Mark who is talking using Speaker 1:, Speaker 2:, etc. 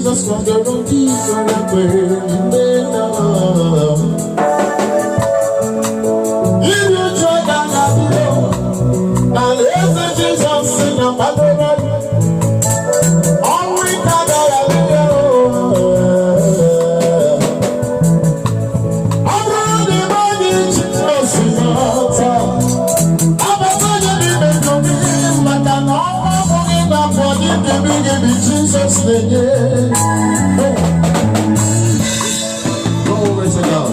Speaker 1: Jizọs kwadoro ndị kwere ekwe imela. Iri uju agaghị adị na alaeze Jizọs na kwadoro. Ọnwụ ike agaghị adị ya. Ọ bụrụ na ị maghị Jizọs n'ọta, abata gị n'ime ndụ gị, maka na ọnwụ abụghị na afọ gị ebighị ebi Jizọs na-enye. Glory to God.